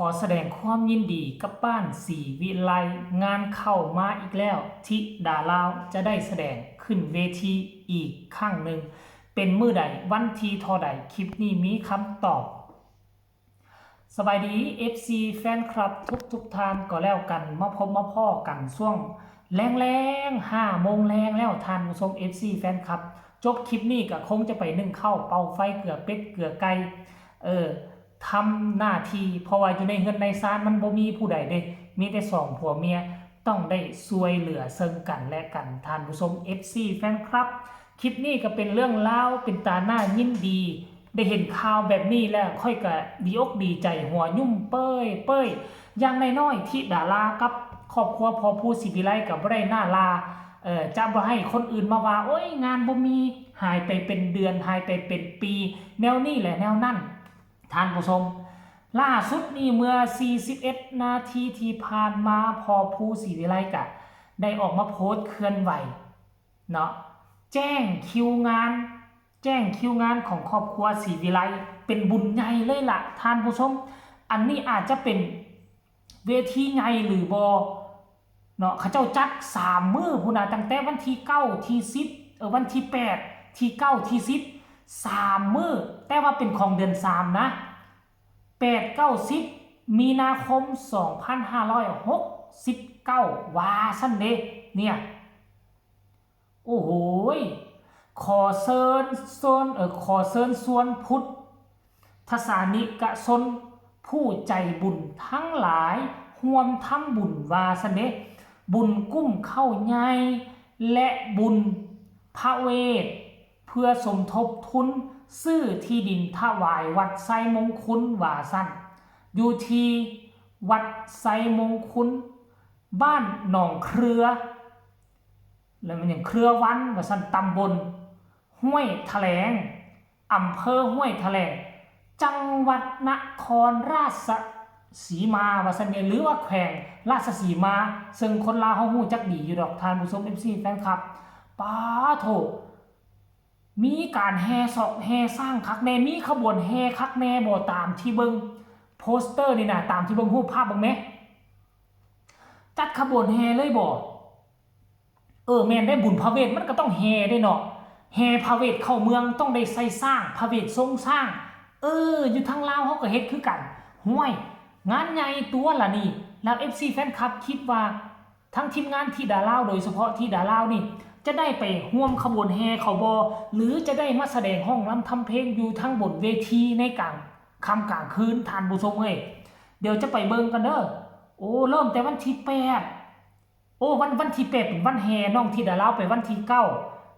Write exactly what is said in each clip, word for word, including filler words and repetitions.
ขอแสดงความยินดีกับบ้านศรีวิไล งานเข้ามาอีกแล้ว ธิดาลาวจะได้แสดงขึ้นเวทีอีกครั้งหนึ่ง เป็นมื้อใด วันที่เท่าใด คลิปนี้มีคำตอบ สบายดี เอฟซี แฟนคลับทุกทุกๆท่านก็แล้วกัน มาพบมาพ้อกันช่วงแลงๆ ห้าโมงแลงแล้วท่านผู้ชม เอฟซี แฟนคลับ จบคลิปนี้ก็คงจะไปนึ่งข้าวเป่าไฟเกือเป็ดเกือไก่ เออ ทำหน้าที่ เพราะว่าอยู่ในเฮือนในซานมันบ่มีผู้ใดเด้ มีแต่สองผัวเมีย ต้องได้ช่วยเหลือซึ่งกันและกัน ท่านผู้ชม เอฟซี แฟนคลับ คลิปนี้ก็เป็นเรื่องราวเป็นตาหน้ายินดี ได้เห็นข่าวแบบนี้แล้วข้อยก็ดีอกดีใจหัวยุ่มเป้ยเป้ย อย่างน้อยๆ ธิดาลาวกับครอบครัวพ่อภูศรีวิไลก็บ่ได้หน้าลา เอ่อ จะบ่ให้คนอื่นมาว่า โอ้ย งานบ่มี หายไปเป็นเดือน หายไปเป็นปี แนวนี้แหละแนวนั้น ท่านผู้ชม ล่าสุดนี่เมื่อ สี่สิบเอ็ด นาทีที่ผ่านมา พ่อภูศรีวิไลก็ได้ออกมาโพสต์เคลื่อนไหว เนาะ แจ้งคิวงาน แจ้งคิวงานของครอบครัวศรีวิไล เป็นบุญใหญ่เลยล่ะ ท่านผู้ชม อันนี้อาจจะเป็นเวทีใหญ่หรือบ่ เนาะ เขาเจ้าจัดสามมื้อพู้นนะ ตั้งแต่วันที่เก้า ที่สิบ เออ วันที่แปด ที่เก้า ที่สิบ สามมื้อ แต่ว่าเป็นของเดือนสามนะ แปด เก้า สิบ มีนาคม สองพันห้าร้อยหกสิบเก้า ว่าซั่นเด้ เนี่ย โอ้โหย ขอเชิญชวน เอ่อ ขอเชิญชวนพุทธศาสนิกชนผู้ใจบุญทั้งหลาย ร่วมทำบุญว่าซั่นเด้ บุญกุ้มข้าวใหญ่ และบุญพระเวท เพื่อสมทบทุนซื้อที่ดินถวายวัดไซมงคลว่าซั่น อยู่ที่วัดไซมงคล บ้านหนองเครือ แล้วมันหยัง เครือวันว่าซั่น ตำบลห้วยแถลง อำเภอห้วยแถลง จังหวัดนครราชสีมาว่าซั่นเนี่ย หรือว่าแขวงราชสีมา ซึ่งคนลาวเฮาฮู้จักดีอยู่ดอก ท่านผู้ชม เอฟซี แฟนคลับ ป๊าโถ มีการแห่ซอกแห่ซางคักแน่ มีขบวนแห่คักแน่บ่ ตามที่เบิ่งโปสเตอร์นี่นะ ตามที่เบิ่งรูปภาพเบิ่งแหม จัดขบวนแห่เลยบ่ เออ แม่นได้ บุญพระเวทมันก็ต้องแห่เด้เนาะ แห่พระเวทเข้าเมืองต้องได้ใส่ซาง พระเวททรงซาง เออ อยู่ทางลาวเฮาก็เฮ็ดคือกัน ห้วย งานใหญ่ตัวล่ะนี่ แล้ว เอฟซี แฟนคลับคิดว่า ทั้งทีมงานธิดาลาว โดยเฉพาะธิดาลาวนี่ จะได้ไปร่วมขบวนแห่เขาบ่ หรือจะได้มาแสดงฮ้องรำทำเพลงอยู่ทางบนเวทีในกลางค่ำกลางคืน ท่านผู้ชมเอ้ย เดี๋ยวจะไปเบิ่งกันเด้อ โอ้ เริ่มแต่วันที่แปด โอ้ วัน วันที่แปดเป็นวันแห่ น้องธิดาลาวไปวันที่เก้า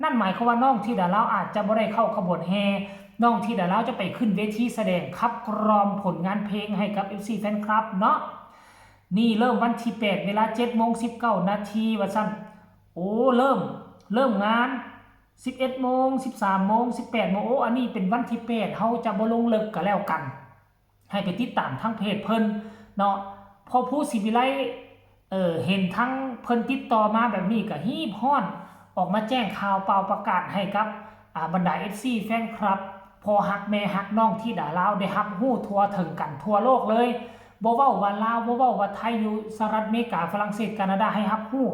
นั่นหมายความว่าน้องธิดาลาวอาจจะบ่ได้เข้าขบวนแห่ น้องธิดาลาวจะไปขึ้นเวทีแสดงขับกล่อมผลงานเพลงให้กับ เอฟซี แฟนคลับเนาะ นี่เริ่มวันที่แปด เวลา เจ็ดโมงสิบเก้านาที ว่าซั่น โอ้ เริ่ม เริ่มงาน สิบเอ็ดโมง สิบสามโมง สิบแปดโมง โอ้ อันนี้เป็นวันที่แปด เฮาจะบ่ลงเลิกก็แล้วกัน ให้ไปติดตามทางเพจเพิ่นเนาะ พ่อภูศรีวิไล เอ่อ เห็นทั้งเพิ่นติดต่อมาแบบนี้ก็ฮีบฮ้อน ออกมาแจ้งข่าวเป่าประกาศให้กับ อ่า บรรดา เอฟซี แฟนคลับ พ่อฮักแม่ฮักน้องธิดาลาวได้รับรู้ทั่วถึงกันทั่วโลกเลย บ่เว้าว่าลาว บ่เว้าว่าไทย อยู่สหรัฐอเมริกา ฝรั่งเศส แคนาดา ให้รับรู้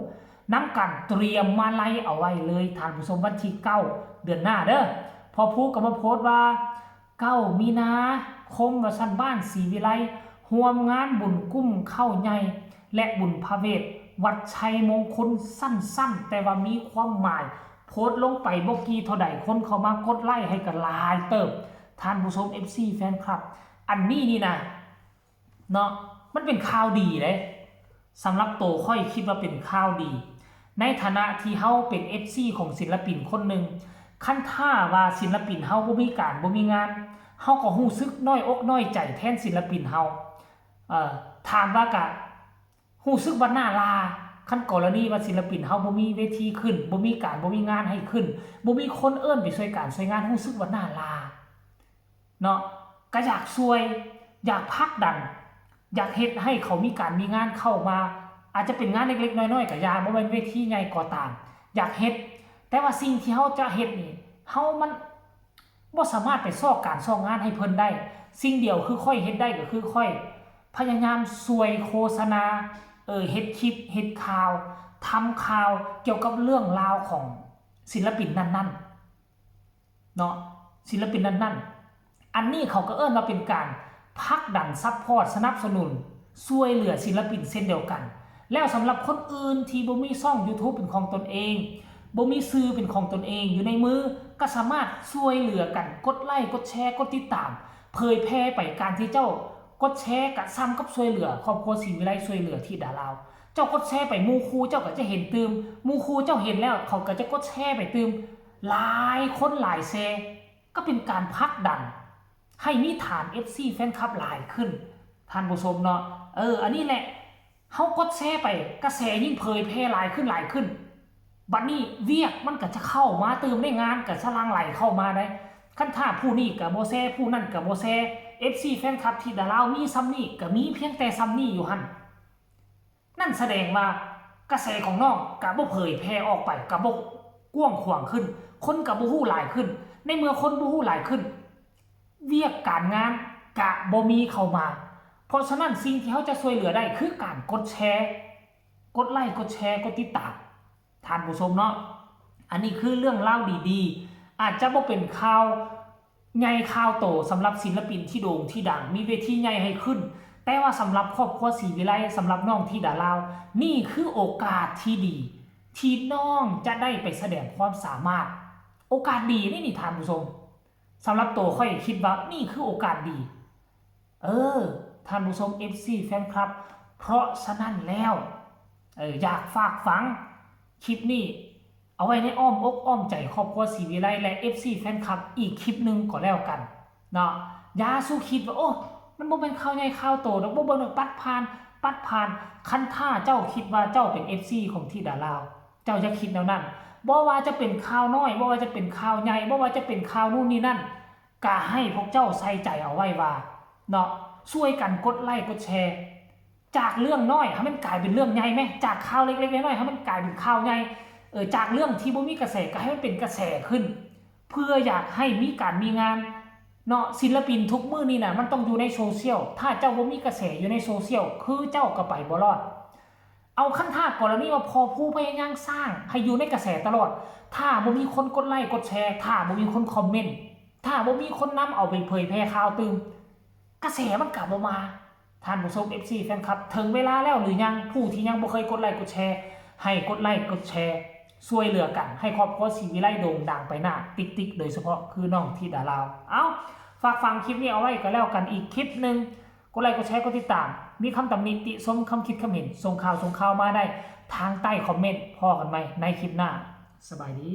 นำกัน เตรียมมาลัยเอาไว้เลย ท่านผู้ชม วันที่เก้า เดือนหน้าเด้อ พ่อภูก็มาโพสต์ว่า เก้า มีนาคม ว่าซั่น บ้านศรีวิไล ร่วมงานบุญกุ้มข้าวใหญ่ และบุญพระเวท วัดชัยมงคล สั้นๆ แต่ว่ามีความหมาย โพสต์ลงไปบ่กี่เท่าใด คนเข้ามากดไลค์ให้ก็หลายเติบ ท่านผู้ชม เอฟซี แฟนคลับ อันนี้นี่นะ เนาะ มันเป็นข่าวดีเด้ สำหรับโตข้อยคิดว่าเป็นข่าวดี ในฐานะที่เฮาเป็น เอฟซี ของศิลปินคนหนึ่ง คันถ้าว่าศิลปินเฮาบ่มีการบ่มีงาน เฮาก็รู้สึกน้อยอกน้อยใจแทนศิลปินเฮา เอ่อ ถามว่ากะรู้สึกว่าหน้าลา คันกรณีว่าศิลปินเฮาบ่มีเวทีขึ้น บ่มีการบ่มีงานให้ขึ้น บ่มีคนเอิ้นไปช่วยการช่วยงาน รู้สึกว่าหน้าลา เนาะ ก็อยากช่วย อยากผลักดัน อยากเฮ็ดให้เขามีการมีงานเข้ามา อาจจะเป็นงานเล็กๆน้อยๆก็อย่า บ่แม่นเวทีใหญ่ก็ตาม อยากเฮ็ด แต่ว่าสิ่งที่เฮาจะเฮ็ดนี่ เฮามันบ่สามารถไปซอกการซอกงานให้เพิ่นได้ สิ่งเดียวคือข้อยเฮ็ดได้ก็คือข้อย พยายามช่วยโฆษณา เออ เฮ็ดคลิป เฮ็ดข่าว ทำข่าวเกี่ยวกับเรื่องราวของศิลปินนั้นๆ เนาะ ศิลปินนั้นๆ อันนี้เขาก็เอิ้นว่าเป็นการผลักดัน support สนับสนุน ช่วยเหลือศิลปินเช่นเดียวกัน แล้วสำหรับคนอื่นที่บ่มีช่อง YouTube เป็นของตนเอง บ่มีสื่อเป็นของตนเองอยู่ในมือ ก็สามารถช่วยเหลือกัน กดไลค์ กดแชร์ กดติดตาม เผยแพร่ไป การที่เจ้ากดแชร์ก็ส่ำกับช่วยเหลือครอบครัวศรีวิไล ช่วยเหลือธิดาลาว เจ้ากดแชร์ไปหมู่คู่เจ้าก็จะเห็นตื่ม หมู่คู่เจ้าเห็นแล้วเขาก็จะกดแชร์ไปตื่ม หลายคนหลายแชร์ ก็เป็นการผลักดัน ให้มีฐาน เอฟซี แฟนคลับหลายขึ้น ท่านผู้ชมเนาะ เออ อันนี้แหละ เฮากดแชร์ไป กระแสยิ่งเผยแพร่หลายขึ้นหลายขึ้น บัดนี้เวียกมันก็จะเข้ามาตื่ม ในงานก็จะหลั่งไหลเข้ามาได้ คันถ้าผู้นี้ก็บ่แชร์ ผู้นั่นก็บ่แชร์ เอฟซี แฟนคลับธิดาลาวมีส่ำนี้ ก็มีเพียงแต่ส่ำนี้อยู่หั่น นั่นแสดงว่ากระแสของน้องก็บ่เผยแพร่ออกไป ก็บ่กว้างขวางขึ้น คนก็บ่ฮู้หลายขึ้น ในเมื่อคนบ่ฮู้หลายขึ้น เวียกการงานก็บ่มีเข้ามา เพราะฉะนั้นสิ่งที่เฮาจะช่วยเหลือได้คือการกดแชร์ กดไลค์ กดแชร์ กดติดตาม ท่านผู้ชมเนาะ อันนี้คือเรื่องราวดีๆ อาจจะบ่เป็นข่าวใหญ่ข่าวโตสำหรับศิลปินที่โด่งที่ดัง มีเวทีใหญ่ให้ขึ้น แต่ว่าสำหรับครอบครัวศรีวิไล สำหรับน้องธิดาลาว นี่คือโอกาสที่ดี ที่น้องจะได้ไปแสดงความสามารถ โอกาสดีนี่นี่ ท่านผู้ชม สำหรับตัวข้อยคิดว่านี่คือโอกาสดี เออ ท่านผู้ชม เอฟซี แฟนคลับ เพราะฉะนั้นแล้ว เออ อยากฝากฝังคลิปนี้ เอาไว้ในอ้อมอกอ้อมใจครอบครัวศรีวิไล และ เอฟซี แฟนคลับ อีกคลิปหนึ่งก็แล้วกันเนาะ อย่าสู่คิดว่า โอ้ มันบ่เป็นข่าวใหญ่ข่าวโตดอก บ่เบิ่งดอก ปัดผ่าน ปัดผ่าน คันถ้าเจ้าคิดว่าเจ้าเป็น เอฟซี ของธิดาลาว เจ้าอย่าคิดแนวนั้น บ่ว่าจะเป็นข่าวน้อย บ่ว่าจะเป็นข่าวใหญ่ บ่ว่าจะเป็นข่าวนู่นนี่นั่น ก็ให้พวกเจ้าใส่ใจเอาไว้ว่า เนาะ ช่วยกันกดไลค์กดแชร์ จากเรื่องน้อยให้มันกลายเป็นเรื่องใหญ่ไหม จากข่าวเล็กๆน้อยๆให้มันกลายเป็นข่าวใหญ่ เออ จากเรื่องที่บ่มีกระแสก็ให้มันเป็นกระแสขึ้น เพื่ออยากให้มีการมีงาน เนาะ ศิลปินทุกมื้อนี้น่ะ มันต้องอยู่ในโซเชียล ถ้าเจ้าบ่มีกระแสอยู่ในโซเชียล คือเจ้าก็ไปบ่รอด เอาคันถ้ากรณีว่าพอผู้พยายามสร้างให้อยู่ในกระแสตลอด ถ้าบ่มีคนกดไลค์กดแชร์ ถ้าบ่มีคนคอมเมนต์ ถ้าบ่มีคนนำเอาไปเผยแพร่ข่าวตื่ม กระแสมันก็บ่มา ท่านผู้ชม เอฟซี แฟนคลับ ถึงเวลาแล้วหรือยัง ผู้ที่ยังบ่เคยกดไลค์กดแชร์ ให้กดไลค์กดแชร์ ช่วยเหลือกัน ให้ครอบครัวศรีวิไลโด่งดังไปหน้าติ๊กๆ โดยเฉพาะคือน้องธิดาลาว เอ้า ฝากฝังคลิปนี้เอาไว้ก็แล้วกัน อีกคลิปหนึ่ง กดไลค์กดแชร์กดติดตาม มีคำตำหนิติชม คำคิดคำเห็น ส่งข่าวส่งข่าวมาได้ทางใต้คอมเมนต์ พ้อกันใหม่ในคลิปหน้า สบายดี